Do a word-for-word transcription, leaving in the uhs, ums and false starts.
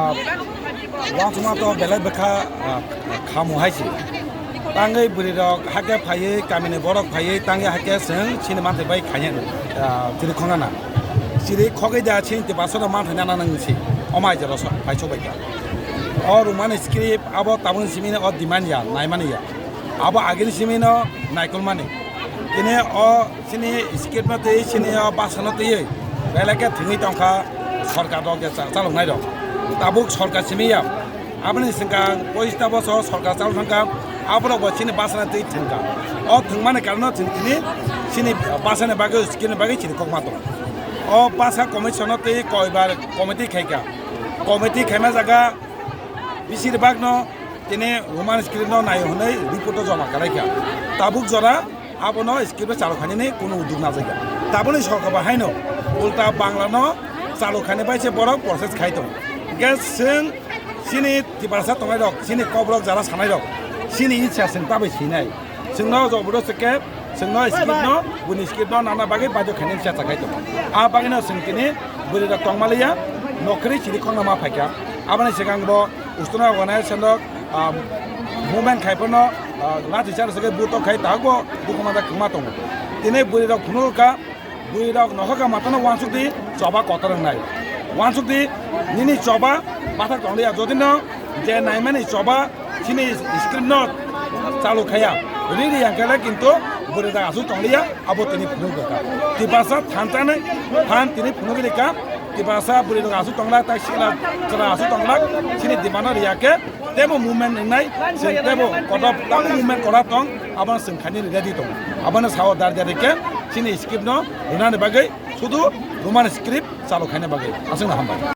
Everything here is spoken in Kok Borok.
Uansukma to belai bwkha, ah, khamu hai se. Tangwi bwrwi rok hakhe phaiwi, kamini borok phaiwi, tangwi hakhe chwng chini manthai bai khainai, ah, chiri khoknana. Chiri khogwi da chini Tiprasa no manthai nana nang si. Omai jero so, phai sok bai kha. O Roman script abo tabuk simi o demand ya, naimani ya. Abo agini simi no naikolmani. Tini o chini script no twi, chini o basa no twi, belai khe thwngwi tongkha sorkar rok je cha-, chaloknai rok. Tabuk sorkar simi ya. Aboni swngkha poista boso sorkar chalok thangkha, aborok bo chini basa no twi thwngkha. O thwngmani karon no chwng tini chini basa ni bagwi, script ni bagwi chini kokma tongo. O basa commission no twi koibar committee khaikha. Committee khaima jaga bisir bagno tini Roman script no naio hwnwi report o joma kalaikha. Tabuk jora abono script o chalok khainani kunu uduk najakya. Taboni sorkar bai haino ulta Bangla no chalok khainani bai se borok process khai tongo. Hwnkhe chwng chini Tiprasa tongnai rok, chini kokrok jara sanai rok, chini icha chwng tabwi sinai. Chwngno jobodo se khe, chwngno script no, buni script no nana bagwi baidhyo khainani chesta khai tongo. A bagwino chwng tini bwrwi rok tongma liya, nokhri chiri khokna ma phaikha. Aboni swkang bo Ustunai organization rok, ah, movement khai phano, ah, lathi charge se khe butok khai tabuk bo dukhu manjak khwma tongo. Tini bwrwi rok phunukha, bwrwi rok nokhorka matano uansuk di choba kotor wngnai. Uansuk di nini choba bathak tong liya. Jodi no je naimani choba chini script no chalok khaiya, ri ri yang khe le kintu bwrwi rok aswk tong liya, abo tini phunuk rwkha. Tiprasa thansa ni phan tini phunuk rwkha. Tiprasa bwrwi rok aswk tong lak, tai sikla chwla aswk tong lak, chini demand no riya khe tebo movement wngnai, chwng tebo kotor tamo movement kora tong, abono chwng khainani ready tongo. Abono sao dar dar khe chini script no rwnani bagwi, sudu Roman script chalok khaina bagwi. Aswkno hambai.